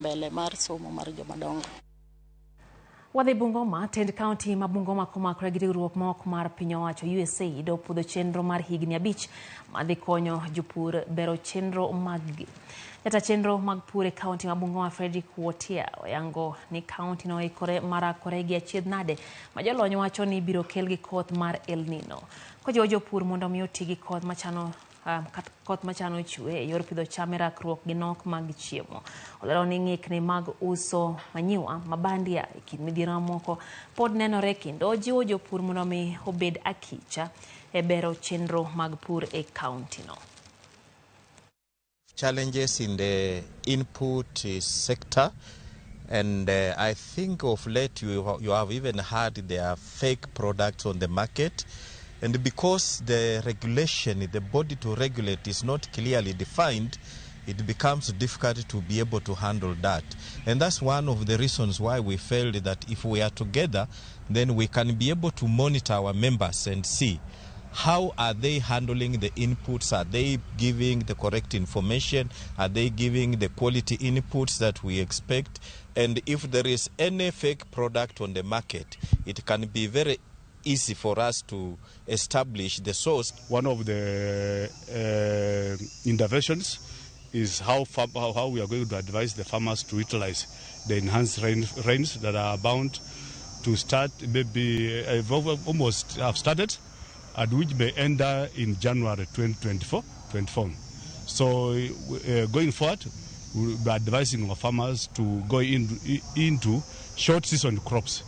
Mbele mar somo mar jomadongo. Wadhi Bungoma, tend kaunti ma Bungoma komakore gi riwruok ma ok mar piny owacho USAID opuodho chenro mar higni 5 madhi konyo jopur bero chenro mag-gi. Jata chenro mag pur e kaunti ma Bungoma Frederick Wotia oyango ni kaunti no oikore mar rakore gi achiedh nade ma jolony wacho ni ibiro kel gi koth mar El Nino. Kojiwo jopur mondo mi oti gi koth machano koth machano chwe e yor pidho cham e rakruok gi nok mag chiemo. Olero ni ng'ikni mag uso manyiwa mabandia e kind midhiero mamoko pod nenore kendo ojiwo jopur mondo mi obed akicha e bero chenro mag pur e kaunti no. Challenges in the input sector, and I think of late you have even heard there are fake products on the market, and because the regulation, the body to regulate is not clearly defined, it becomes difficult to be able to handle that. And that's one of the reasons why we felt that if we are together, then we can be able to monitor our members and see how are they handling the inputs? Are they giving the correct information? Are they giving the quality inputs that we expect? And if there is any fake product on the market, it can be very easy for us to establish the source. One of the interventions is how we are going to advise the farmers to utilize the enhanced rains that are bound to start, maybe almost have started, and which may end in January 2024. So going forward, we'll be advising our farmers to go into short season crops.